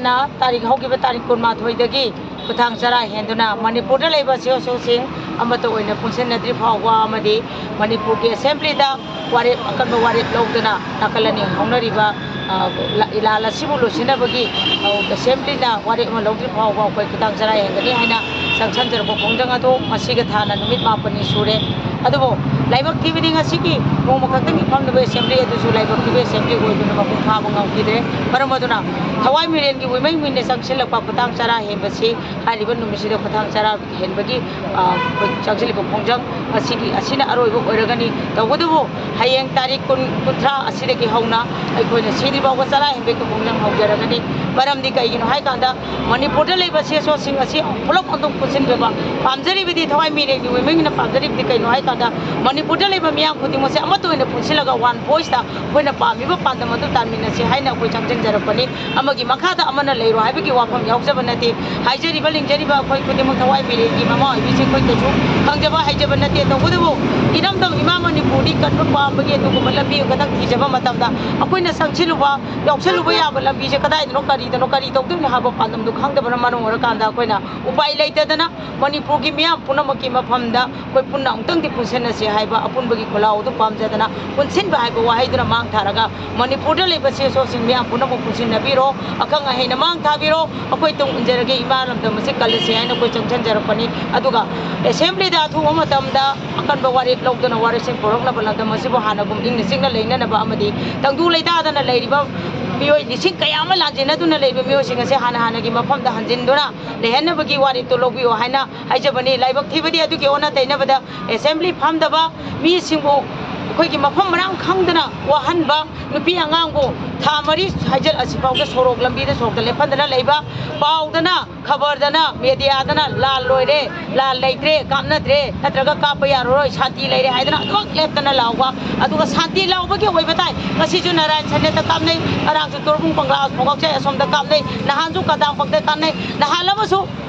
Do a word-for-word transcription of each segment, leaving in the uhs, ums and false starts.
ꯅ ꯇꯥꯔꯤꯛ, ꯍꯧꯈꯤꯕ ꯇꯥꯔꯤꯛ ꯀꯨꯟꯃꯥꯊꯣꯏꯗꯒꯤ ꯈꯨꯊꯥꯡ ꯆꯔꯥ ꯍꯦꯟꯗꯨꯅ ꯃꯅꯤꯄꯨꯔꯗ ꯂꯩꯕ ꯁꯤ ꯑꯣ ꯁꯤꯁꯤꯡ ꯑꯃꯠꯇ ꯑꯣꯏꯅ ꯄꯨꯟꯁꯤꯟꯅꯗ꯭ꯔꯤ ꯐꯥꯎꯕ ꯑꯃꯗꯤ ꯃꯅꯤꯄꯨꯔꯒꯤ ꯑꯦꯁꯦꯝꯕ꯭ꯂꯤꯗ ꯋꯥꯔꯦꯞ, ꯑꯀꯟꯕ ꯋꯥꯔꯦꯞ ꯂꯧꯗꯨꯅ ꯅꯥꯀꯜ ꯑꯅꯤ ꯍꯧꯅꯔꯤꯕ, ꯑ, ꯂꯥ-, ꯂꯥꯟ ꯑꯁꯤꯕꯨ ꯂꯣꯏꯁꯤꯟꯅꯕꯒꯤ, ꯑ, ꯑꯦꯁꯦꯝꯕ꯭ꯂꯤꯅ ꯋꯥꯔꯦꯞ ꯑꯃ ꯂꯧꯗ꯭ꯔꯤ ꯐꯥꯎꯕ ꯑꯩꯈꯣꯏ ꯈꯨꯊꯥꯡ ꯆꯔꯥ ꯍꯦꯟꯒꯅꯤ ꯍꯥꯏꯅ ꯆꯪꯁꯟꯖꯔꯛꯄ ꯈꯣꯡꯖꯪ ꯑꯗꯨ ꯉꯁꯤꯒ ꯊꯥꯅ ꯅꯨꯃꯤꯠ ꯃꯥꯄꯟꯅꯤ ꯁꯨꯔꯦ꯫ ꯑꯗꯨꯕꯨ ꯂꯥꯏꯕꯛ ꯊꯤꯕꯗꯤ ꯉꯁꯤꯒꯤ ꯅꯣꯡꯃ ꯈꯛꯇꯪꯒꯤ ꯐꯝꯂꯤꯕ ꯑꯦꯁꯦꯝꯕ꯭ꯂꯤ ꯑꯗꯨꯁꯨ ꯂꯥꯏꯕꯛ ꯊꯤꯕ ꯑꯦꯁꯦꯝꯕ꯭ꯂꯤ ꯑꯣꯏꯗꯨꯅ ꯃꯄꯨꯡ ꯐꯥꯕ ꯉꯝꯈꯤꯗ꯭ꯔꯦ꯫ ꯃꯔꯝ ꯑꯗꯨꯅ ꯊꯋꯥꯏ ꯃꯤꯔꯦꯟꯒꯤ ꯑꯣꯏꯃꯩ ꯃꯤꯅ ꯆꯪꯁꯤꯜꯂꯛꯄ ꯈꯨꯊꯥꯡ ꯆꯔꯥ ꯍꯦꯟꯕꯁꯤ ꯍꯥꯏꯔꯤꯕ ꯅꯨꯃꯤꯠꯁꯤꯗ ꯈꯨꯊꯥꯡ ꯆꯔꯥ ꯍꯦꯟꯕꯒꯤ, ꯑ, ꯑꯩꯈꯣꯏ ꯆꯪꯁꯤꯜꯂꯤꯕ ꯈꯣꯡꯖꯪ ꯑꯁꯤꯒꯤ, ꯑꯁꯤꯅ ꯑꯔꯣꯏꯕ ꯑꯣꯏꯔꯒꯅꯤ꯫ ꯇꯧꯕꯇꯕꯨ ꯍꯌꯦꯡ ꯇꯥꯔꯤꯛ ꯀꯨꯟ, ꯀꯨꯟꯊ꯭ꯔꯥ ꯑꯁꯤꯗꯒꯤ ꯍꯧꯅ ꯑꯩꯈꯣꯏꯅ ꯁꯤꯗ꯭ꯔꯤ ꯐꯥꯎꯕ ꯆꯔꯥ ꯍꯦꯟꯕꯒꯤ ꯈꯣꯡꯖꯪ ꯍꯧꯖꯔꯒꯅꯤ꯫ ꯃꯔꯝꯗꯤ ꯀꯩꯒꯤꯅꯣ ꯍꯥꯏꯀꯥꯟꯗ ꯃꯅꯤꯄꯨꯔꯗ ꯂꯩꯕ ꯁꯤ ꯑꯦꯁ ꯑꯣꯁꯤꯡ ꯑꯁꯤ ꯄꯨꯂꯞ ꯑꯃꯨꯛꯇꯪ ꯄꯨꯟꯁꯤꯟꯕꯤꯕ ꯄꯥꯝꯖꯔꯤꯕꯗꯤ, ꯊꯋꯥꯏ ꯃꯤꯔꯦꯟꯒꯤ ꯑꯣꯏꯕ ꯃꯤꯅ ꯄꯥꯝꯖꯔꯤꯕꯗꯤ ꯀꯩꯅꯣ ꯍꯥꯏꯀꯥꯟꯗ ꯃꯅꯤꯄꯨꯔꯗ ꯂꯩꯕ ꯃꯤꯌꯥꯝ ꯈꯨꯗꯤꯡꯃꯛꯁꯦ ꯑꯃꯠꯇ ꯑꯣꯏꯅ ꯄꯨꯟꯁꯤꯜꯂꯒ ꯋꯥꯟ ꯚꯣꯏꯁꯇ ꯑꯩꯈꯣꯏꯅ ꯄꯥꯝꯃꯤꯕ ꯄꯥꯟꯗꯝ ꯑꯗꯨ ꯇꯥꯟꯃꯤꯟꯅꯁꯤ ꯍꯥꯏꯅ ꯑꯩꯈꯣꯏ ꯆꯪꯁꯤꯟꯖꯔꯛꯄꯅꯤ꯫ ꯑꯃꯒꯤ ꯃꯈꯥꯗ ꯑꯃꯅ ꯂꯩꯔꯣ ꯍꯥꯏꯕꯒꯤ ꯋꯥꯐꯝ ꯌꯥꯎꯖꯕ ꯅꯠꯇꯦ꯫ ꯍꯥꯏꯖꯔꯤꯕ ꯂꯤꯡꯖꯔꯤꯕ ꯑꯩꯈꯣꯏ ꯈꯨꯗꯤꯡꯃꯛ ꯊꯋꯥꯏ ꯃꯤꯔꯦꯟꯒꯤ ꯃꯃꯥ ꯑꯣꯏꯕꯤꯁꯤꯡ ꯑꯩꯈꯣꯏ ꯀꯩꯁꯨ ꯈꯪꯖꯕ ꯍꯩꯖꯕ ꯅꯠꯇꯦ꯫ ꯇꯧꯕꯇꯕꯨ ꯏꯔꯝꯗꯝ ꯏꯃꯥ ꯃꯅꯤꯄꯨꯔꯗꯤ ꯀꯟꯕ ꯄꯥꯝꯕꯒꯤ ꯑꯗꯨꯒꯨꯝꯕ ꯂꯝꯕꯤ ꯈꯛꯇꯪ ꯊꯤꯖꯕ ꯃꯇꯝꯗ ꯑꯩꯈꯣꯏꯅ ꯆꯪꯁꯤꯜꯂꯨꯕ, ꯌꯥꯎꯁꯜꯂꯨꯕ ꯌꯥꯕ ꯂꯝꯕꯤꯁꯦ ꯀꯗꯥꯏꯗꯅꯣ, ꯀꯔꯤꯗꯅꯣ, ꯀꯔꯤ ꯇꯧꯗꯣꯏꯅꯣ ꯍꯥꯏꯕ ꯄꯥꯟꯗꯝꯗꯨ ꯈꯪꯗꯕꯅ ꯃꯔꯝ ꯑꯣꯏꯔꯀꯥꯟꯗ ꯑꯩꯈꯣꯏꯅ ꯎꯄꯥꯏ ꯂꯩꯇꯗꯅ ꯃꯅꯤꯄꯨꯔꯒꯤ ꯃꯤꯌꯥꯝ ꯄꯨꯝꯅꯃꯛꯀꯤ ꯃꯐꯝꯗ ꯑꯩꯈꯣꯏ ꯄꯨꯟꯅ ꯑꯃꯨꯛꯇꯪꯗꯤ ꯄꯨꯟꯁꯤꯟꯅꯁꯤ ꯍꯥꯏꯕ ꯑꯄꯨꯟꯕꯒꯤ ꯈꯣꯜꯂꯥꯎ ꯑꯗꯨ ꯄꯥꯝꯖꯗꯅ ꯄꯨꯟꯁꯤꯟꯕ ꯍꯥꯏꯕ ꯋꯥꯍꯩꯗꯨꯅ ꯃꯥꯡ ꯊꯥꯔꯒ ꯃꯅꯤꯄꯨꯔꯗ ꯂꯩꯕ ꯁꯤ ꯑꯦꯁ ꯑꯣꯁꯤꯡ ꯃꯤꯌꯥꯝ ꯄꯨꯝꯅꯃꯛ ꯄꯨꯟꯁꯤꯟꯅꯕꯤꯔꯣ, ꯑꯈꯪ ꯑꯍꯩꯅ ꯃꯥꯡ ꯊꯥꯕꯤꯔꯣ, ꯑꯩꯈꯣꯏ ꯇꯨꯡ ꯏꯟꯖꯔꯒꯦ, ꯏꯃꯥ ꯂꯝꯗꯝ ꯑꯁꯤ ꯀꯜꯂꯁꯤ ꯍꯥꯏꯅ ꯑꯩꯈꯣꯏ ꯆꯪꯁꯤꯟꯖꯔꯛꯄꯅꯤ꯫ ꯑꯗꯨꯒ ꯑꯦꯁꯦꯝꯕ꯭ꯂꯤꯗ ꯑꯊꯨꯕ ꯃꯇꯝꯗ ꯑꯀꯟꯕ ꯋꯥꯔꯦꯞ ꯂꯧꯗꯨꯅ ꯋꯥꯔꯦꯞꯁꯤꯡ ꯄꯨꯔꯛꯅꯕ ꯂꯝꯗꯝ ꯑꯁꯤꯕꯨ ꯍꯥꯟꯅꯒꯨꯝ ꯏꯪꯅ ꯆꯤꯛꯅ ꯂꯩꯅꯅꯕ ꯑꯃꯗꯤ ꯇꯪꯗꯨ ꯂꯩꯇꯥꯗꯅ ꯂꯩꯔꯤꯕ ꯃꯤꯑꯣꯏ ꯂꯤꯁꯤꯡ ꯀꯌꯥ ꯑꯃ ꯂꯥꯟꯖꯦꯟꯅꯗꯨꯅ ꯂꯩꯔꯤꯕ ꯃꯤꯑꯣꯏꯁꯤꯡ ꯑꯁꯤ ꯍꯥꯟꯅ ꯍꯥꯟꯅꯒꯤ ꯃꯐꯝꯗ ꯍꯟꯖꯤꯟꯗꯨꯅ ꯂꯩꯍꯟꯅꯕꯒꯤ ꯋꯥꯔꯦꯞꯇꯨ ꯂꯧꯕꯤꯌꯨ ꯍꯥꯏꯅ ꯍꯥꯏꯖꯕꯅꯤ꯫ ꯂꯥꯏꯕꯛ ꯊꯤꯕꯗꯤ ꯑꯗꯨꯒꯤ ꯑꯣꯟꯅ ꯇꯩꯅꯕꯗ ꯑꯦꯁꯦꯝꯕ꯭ꯂꯤ ꯐꯝꯗꯕ ꯃꯤꯁꯤꯡꯕꯨ ꯑꯩꯈꯣꯏꯒꯤ ꯃꯐꯝ ꯃꯔꯥꯡ ꯈꯪꯗꯅ ꯋꯥꯍꯟꯕ, ꯅꯨꯄꯤ ꯑꯉꯥꯡꯕꯨ ꯊꯥ ꯃꯔꯤ ꯍꯥꯏꯖꯤꯜ ꯑꯁꯤꯐꯥꯎꯗ ꯁꯣꯔꯣꯛ ꯂꯝꯕꯤꯗ ꯁꯣꯔꯣꯛꯇ ꯂꯦꯞꯍꯟꯗꯅ ꯂꯩꯕ, ꯄꯥꯎꯗꯅ, ꯈꯕꯔꯗꯅ, ꯃꯦꯗꯤꯌꯥꯗꯅ ꯂꯥꯜ ꯂꯣꯏꯔꯦ, ꯂꯥꯜ ꯂꯩꯇ꯭ꯔꯦ, ꯀꯥꯞꯅꯗ꯭ꯔꯦ, ꯅꯠꯇ꯭ꯔꯒ ꯀꯥꯞꯄ ꯌꯥꯔꯔꯣꯏ, ꯁꯥꯟꯇꯤ ꯂꯩꯔꯦ ꯍꯥꯏꯗꯅ ꯑꯗꯨꯃꯛ ꯂꯦꯞꯇꯅ ꯂꯥꯎꯕ, ꯑꯗꯨꯒ ꯁꯥꯟꯇꯤ ꯂꯥꯎꯕꯒꯤ ꯑꯣꯏꯕ ꯇꯥꯏ꯫ ꯉꯁꯤꯁꯨ ꯅꯥꯔꯥꯌꯟ ꯁꯅꯦꯠꯇ ꯀꯥꯞꯅꯩ, ꯉꯔꯥꯡꯁꯨ ꯇꯣꯔꯕꯨꯡ ꯄꯪꯂꯥ ꯈꯣꯡꯒꯥꯎꯆꯩ ꯑꯁꯣꯝꯗ ꯀꯥꯞꯅꯩ, ꯅꯍꯥꯟꯁꯨ ꯀꯗꯥꯝꯄꯛꯇ ꯀꯥꯞꯅꯩ, ꯅꯍꯥꯟ ꯑꯃꯁꯨ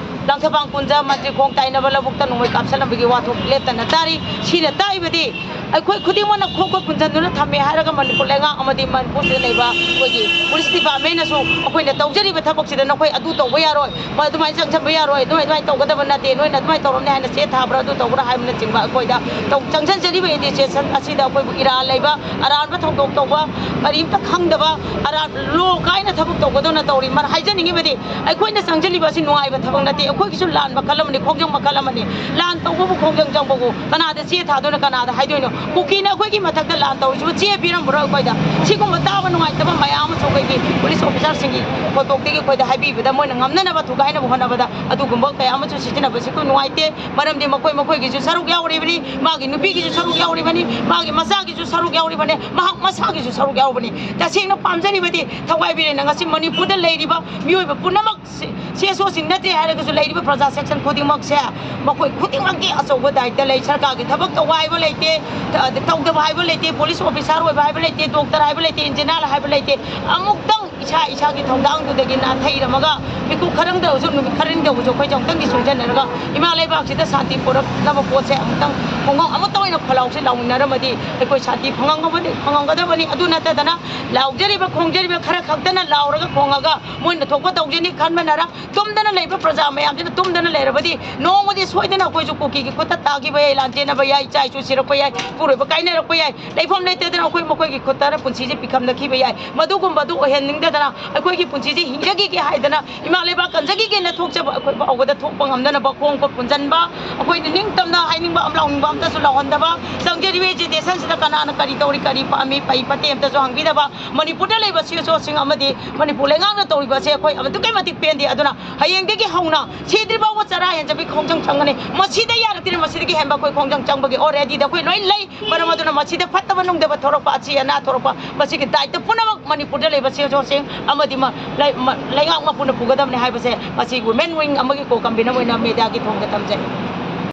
ꯂꯥꯡꯊꯕꯥꯝ ꯀꯨꯟꯖ ꯃꯟꯇ꯭ꯔꯤ ꯈꯣꯡ ꯇꯥꯏꯅꯕ ꯂꯧꯕꯨꯛꯇ ꯅꯣꯡꯃꯩ ꯀꯥꯞꯁꯤꯜꯂꯝꯕꯒꯤ ꯋꯥꯊꯣꯛ ꯂꯦꯞꯇꯅ ꯇꯥꯔꯤ꯫ ꯁꯤꯅ ꯇꯥꯛꯏꯕꯗꯤ ꯑꯩꯈꯣꯏ ꯈꯨꯗꯤꯡꯃꯛꯅ ꯈꯣꯡ ꯈꯨꯠ ꯄꯨꯟꯁꯤꯟꯗꯨꯅ ꯊꯝꯃꯦ ꯍꯥꯏꯔꯒ ꯃꯅꯤꯄꯨꯔ ꯂꯩꯉꯥꯛ ꯑꯃꯗꯤ ꯃꯅꯤꯄꯨꯔꯁꯤꯗ ꯂꯩꯕ ꯑꯩꯈꯣꯏꯒꯤ ꯄꯨꯂꯤꯁ ꯗꯤꯄꯥꯔꯠꯃꯦꯟꯅꯁꯨ ꯑꯩꯈꯣꯏꯅ ꯇꯧꯖꯔꯤꯕ ꯊꯕꯛꯁꯤꯗ ꯅꯈꯣꯏ ꯑꯗꯨ ꯇꯧꯕ ꯌꯥꯔꯣꯏ, ꯃ-, ꯑꯗꯨꯃꯥꯏꯅ ꯆꯪꯁꯤꯟꯕ ꯌꯥꯔꯣꯏ, ꯅꯣꯏ ꯑꯗꯨꯃꯥꯏꯅ ꯇꯧꯒꯗꯕ ꯅꯠꯇꯦ, ꯅꯣꯏꯅ ꯑꯗꯨꯃꯥꯏꯅ ꯇꯧꯔꯝꯅꯤ ꯍꯥꯏꯅ ꯆꯦ ꯊꯥꯕ꯭ꯔꯥ, ꯑꯗꯨ ꯇꯧꯕ꯭ꯔꯥ ꯍꯥꯏꯕꯅꯆꯤꯡꯕ ꯑꯩꯈꯣꯏꯗ ꯇꯧ-, ꯆꯪꯁꯤꯟꯖꯔꯤꯕ ꯑꯦꯖꯤꯇꯦꯁꯟ ꯑꯁꯤꯗ ꯑꯩꯈꯣꯏꯕꯨ ꯏꯔꯥꯜ ꯂꯩꯕ, ꯑꯔꯥꯟꯕ ꯊꯧꯗꯣꯛ ꯇꯧꯕ, ꯀꯔꯤꯝꯇ ꯈꯪꯗꯕ, ꯑꯔꯥꯟ ꯂꯣ ꯀꯥꯏꯅ ꯊꯕꯛ ꯇꯧꯒꯗꯧꯅ ꯇꯧꯔꯤ꯫ ꯃꯔ-, ꯍꯥꯏꯖꯅꯤꯡꯉꯤꯕꯗꯤ ꯑꯩꯈꯣꯏꯅ ꯆꯪꯁꯤꯜꯂꯤꯕ ꯑꯁꯤ ꯅꯨꯡꯉꯥꯏꯕ ꯊꯕꯛ ꯅꯠꯇꯦ꯫ ꯑꯩꯈꯣꯏꯒꯤꯁꯨ ꯂꯥꯟ ꯃꯈꯜ ꯑꯃꯅꯤ, ꯈꯣꯡꯖꯪ ꯃꯈꯜ ꯑꯃꯅꯤ꯫ ꯂꯥꯟ ꯇꯧꯕꯕꯨ ꯈꯣꯡꯖꯪ ꯆꯪꯕꯕꯨ ꯀꯅꯥꯗ ꯆꯦ ꯊꯥꯗꯣꯏꯅꯣ, ꯀꯅꯥꯗ ꯍꯥꯏꯗꯣꯏꯅꯣ? ꯀꯨꯀꯤꯅ ꯑꯩꯈꯣꯏꯒꯤ ꯃꯊꯛꯇ ꯂꯥꯟ ꯇꯧꯔꯤꯁꯤꯕꯨ ꯆꯦ ꯄꯤꯔꯝꯕ꯭ꯔꯣ ꯑꯩꯈꯣꯏꯗ? ꯁꯤꯒꯨꯝꯕ ꯇꯥꯕ ꯅꯨꯡꯉꯥꯏꯇꯕ ꯃꯌꯥꯝ ꯑꯃꯁꯨ ꯑꯩꯈꯣꯏꯒꯤ ꯄꯨꯂꯤꯁ ꯑꯣꯐꯤꯁꯥꯔꯁꯤꯡꯒꯤ ꯈꯣꯠꯇꯣꯛꯇꯒꯤ ꯑꯩꯈꯣꯏꯗ ꯍꯥꯏꯕꯤꯕꯗ, ꯃꯣꯏꯅ ꯉꯝꯅꯅꯕ ꯊꯨꯒꯥꯏꯅꯕ ꯍꯣꯠꯅꯕꯗ ꯑꯗꯨꯒꯨꯝꯕ ꯀꯌꯥ ꯑꯃꯁꯨ ꯁꯤꯖꯤꯟꯅꯕꯁꯤ ꯑꯩꯈꯣꯏ ꯅꯨꯡꯉꯥꯏꯇꯦ꯫ ꯃꯔꯝꯗꯤ ꯃꯈꯣꯏ ꯃꯈꯣꯏꯒꯤꯁꯨ ꯁꯔꯨꯛ ꯌꯥꯎꯔꯤꯕꯅꯤ, ꯃꯥꯒꯤ ꯅꯨꯄꯤꯒꯤꯁꯨ ꯁꯔꯨꯛ ꯌꯥꯎꯔꯤꯕꯅꯤ, ꯃꯥꯒꯤ ꯃꯆꯥꯒꯤꯁꯨ ꯁꯔꯨꯛ ꯌꯥꯎꯔꯤꯕꯅꯤ, ꯃꯍꯥꯛ ꯃꯁꯥꯒꯤꯁꯨ ꯁꯔꯨꯛ ꯌꯥꯎꯔꯤꯕꯅꯤ꯫ ꯇꯁꯦꯡꯅ ꯄꯥꯝꯖꯔꯤꯕꯗꯤ ꯊꯋꯥꯏ ꯕꯤꯔꯦꯟꯅ ꯉꯁꯤ ꯃꯅꯤꯄꯨꯔꯗ ꯂꯩꯔꯤꯕ ꯃꯤꯑꯣꯏꯕ ꯄꯨꯝꯅꯃꯛ ꯁꯤ-, ꯁꯤ ꯑꯦꯁ ꯑꯣꯁꯤꯡ ꯅꯠꯇꯦ ꯍꯥꯏꯔꯒꯁꯨ ꯂꯩꯔꯤꯕ ꯄ꯭ꯔꯖꯥ ꯁꯦꯛꯁꯟ ꯈꯨꯗꯤꯡꯃꯛꯁꯦ ꯃꯈꯣꯏ ꯈꯨꯗꯤꯡꯃꯛꯀꯤ ꯑꯆꯧꯕ ꯗꯥꯏꯇ ꯂꯩ꯫ ꯁꯔꯀꯥꯔꯒꯤ ꯊꯕꯛ ꯇꯧꯕ ꯍꯥꯏꯕ ꯂꯩꯇꯦ, ꯇ-, ꯇꯧꯗꯕ ꯍꯥꯏꯕ ꯂꯩꯇꯦ, ꯄꯨꯂꯤꯁ ꯑꯣꯐꯤꯁꯥꯔ ꯑꯣꯏꯕ ꯍꯥꯏꯕ ꯂꯩꯇꯦ, ꯗꯣꯛꯇꯔ ꯍꯥꯏꯕ ꯂꯩꯇꯦ, ꯏꯟꯖꯤꯅꯤꯌꯥꯔ ꯍꯥꯏꯕ ꯂꯩꯇꯦ꯫ ꯑꯃꯨꯛꯇꯪ ꯏꯁꯥ ꯏꯁꯥꯒꯤ ꯊꯧꯗꯥꯡꯗꯨꯗꯒꯤ ꯅꯥꯊꯩꯔꯝꯃꯒ ꯃꯤꯀꯨꯞ ꯈꯔꯪꯗ ꯑꯣꯏꯔꯁꯨ, ꯅꯨꯃꯤꯠ ꯈꯔꯅꯤꯗ ꯑꯣꯏꯔꯁꯨ ꯑꯩꯈꯣꯏꯁꯦ ꯑꯃꯨꯛꯇꯪꯗꯤ ꯆꯪꯁꯤꯟꯅꯔꯒ ꯏꯃꯥ ꯂꯩꯕꯥꯛꯁꯤꯗ ꯁꯥꯟꯇꯤ ꯄꯨꯔꯛꯅꯕ ꯄꯣꯠꯁꯦ ꯑꯃꯨꯛꯇꯪ ꯈꯣꯡꯒꯪ ꯑꯃꯠꯇ ꯑꯣꯏꯅ ꯈꯣꯜꯂꯥꯎꯁꯦ ꯂꯥꯎꯃꯤꯟꯅꯔꯝꯃꯗꯤ ꯑꯩꯈꯣꯏ ꯁꯥꯟꯇꯤ ꯐꯪꯉꯝꯒꯕꯅꯤ-, ꯐꯪꯉꯝꯒꯗꯕꯅꯤ꯫ ꯑꯗꯨ ꯅꯠꯇꯗꯅ ꯂꯥꯎꯖꯔꯤꯕ ꯈꯣꯡꯖꯔꯤꯕ ꯈꯔ ꯈꯛꯇꯅ ꯂꯥꯎꯔꯒ ꯈꯣꯡꯉꯒ ꯃꯣꯏꯅ ꯊꯣꯛꯄ ꯇꯧꯖꯅꯤ ꯈꯟꯕꯅꯔ ꯇꯨꯝꯗꯅ ꯂꯩꯕ ꯄ꯭ꯔꯖꯥ ꯃꯌꯥꯝꯁꯤꯅ ꯇꯨꯝꯗꯅ ꯂꯩꯔꯕꯗꯤ ꯅꯣꯡꯃꯗꯤ ꯁꯣꯏꯗꯅ ꯑꯩꯈꯣꯏꯁꯨ ꯀꯨꯀꯤꯒꯤ ꯈꯨꯠꯇ ꯇꯥꯈꯤꯕ ꯌꯥꯏ, ꯂꯥꯟꯖꯦꯟꯅꯕ ꯌꯥꯏ, ꯏꯆꯥ ꯏꯁꯨ ꯁꯤꯔꯛꯄ ꯌꯥꯏ, ꯏꯄꯨꯔꯣꯏꯕ ꯀꯥꯏꯅꯔꯛꯄ ꯌꯥꯏ, ꯂꯩꯐꯝ ꯂꯩꯇꯗꯅ ꯑꯩꯈꯣꯏ ꯃꯈꯣꯏꯒꯤ ꯈꯨꯠꯇ ꯄꯨꯟꯁꯤꯁꯦ ꯄꯤꯈꯝꯅꯈꯤꯕ ꯌꯥꯏ꯫ ꯃꯗꯨꯒꯨꯝꯕꯗꯨ ꯑꯣꯏꯍꯟꯅꯤꯡꯗꯗꯅ ꯑꯩꯈꯣꯏꯒꯤ ꯄꯨꯟꯁꯤꯁꯦ ꯍꯤꯡꯖꯈꯤꯒꯦ ꯍꯥꯏꯗꯅ ꯏꯃꯥ ꯂꯩꯕꯥꯛ ꯀꯟꯖꯈꯤꯒꯦꯅ ꯊꯣꯛꯆꯕ ꯑꯩꯈꯣꯏ ꯐꯥꯎꯕꯗ ꯊꯣꯛꯄ ꯉꯝꯗꯅꯕ ꯈꯣꯡ ꯈꯨꯠ ꯄꯨꯟꯁꯤꯟꯕ, ꯑꯩꯈꯣꯏꯅ ꯅꯤꯡꯇꯝꯅ ꯍꯥꯏꯅꯤꯡꯕ ꯑꯃ ꯂꯥꯎꯅꯤꯡꯕ ꯑꯝꯇꯁꯨ ꯂꯥꯎꯍꯟꯗꯕ, ꯆꯪꯖꯔꯤꯕ ꯑꯦꯖꯤꯇꯦꯁꯟꯁꯤꯗ ꯀꯅꯥꯅ ꯀꯔꯤ ꯇꯧꯔꯤ, ꯀꯔꯤ ꯄꯥꯝꯃꯤ, ꯐꯩ ꯐꯠꯇꯦ ꯑꯝꯇꯁꯨ ꯍꯪꯕꯤꯗꯕ, ꯃꯅꯤꯄꯨꯔꯗ ꯂꯩꯕ ꯁꯤ ꯑꯦꯁ ꯑꯣꯁꯤꯡ ꯑꯃꯗꯤ ꯃꯅꯤꯄꯨꯔ ꯂꯩꯉꯥꯛꯅ ꯇꯧꯔꯤꯕ ꯑꯁꯦ ꯑꯩꯈꯣꯏ ꯑꯗꯨꯛꯀꯤ ꯃꯇꯤꯛ ꯄꯦꯟꯗꯦ꯫ ꯑꯗꯨꯅ ꯍꯌꯦꯡꯗꯒꯤ ꯍꯧꯅ ꯁꯤꯗ꯭ꯔꯤ ꯐꯥꯎꯕ ꯆꯔꯥ ꯍꯦꯟꯖꯕꯒꯤ ꯈꯣꯡꯖꯪ ꯆꯪꯒꯅꯤ꯫ ꯃꯁꯤꯗ ꯌꯥꯔꯛꯇ꯭ꯔꯦ, ꯃꯁꯤꯗꯒꯤ ꯍꯦꯟꯕ ꯑꯩꯈꯣꯏ ꯈꯣꯡꯖꯪ ꯆꯪꯕꯒꯤ ꯑꯣꯜꯔꯦꯗꯤꯗ ꯑꯩꯈꯣꯏ ꯂꯣꯏ ꯂꯩ꯫ ꯃꯔꯝ ꯑꯗꯨꯅ ꯃꯁꯤꯗ ꯐꯠꯇꯕ ꯅꯨꯡꯗꯕ ꯊꯣꯔꯛꯄ, ꯑꯆꯤ ꯑꯅꯥ ꯊꯣꯔꯛꯄ, ꯃꯁꯤꯒꯤ ꯗꯥꯏꯇ ꯄꯨꯝꯅꯃꯛ ꯃꯅꯤꯄꯨꯔꯗ ꯂꯩꯕ ꯁꯤ ꯑꯦꯁ ꯑꯣꯁꯤꯡ ꯑꯃꯗꯤ ꯃ-, ꯂꯩ-, ꯃ-, ꯂꯩꯉꯥꯛ ꯃꯄꯨꯅ ꯄꯨꯒꯗꯕꯅꯤ ꯍꯥꯏꯕꯁꯦ ꯃꯁꯤ ꯋꯨꯃꯦꯟ ꯋꯤꯡ ꯑꯃꯒꯤ ꯀꯣ ꯀꯟꯚꯤꯅꯔ ꯑꯣꯏꯅ ꯃꯦꯗꯤꯌꯥꯒꯤ ꯊꯣꯡꯗ ꯊꯝꯖꯩ꯫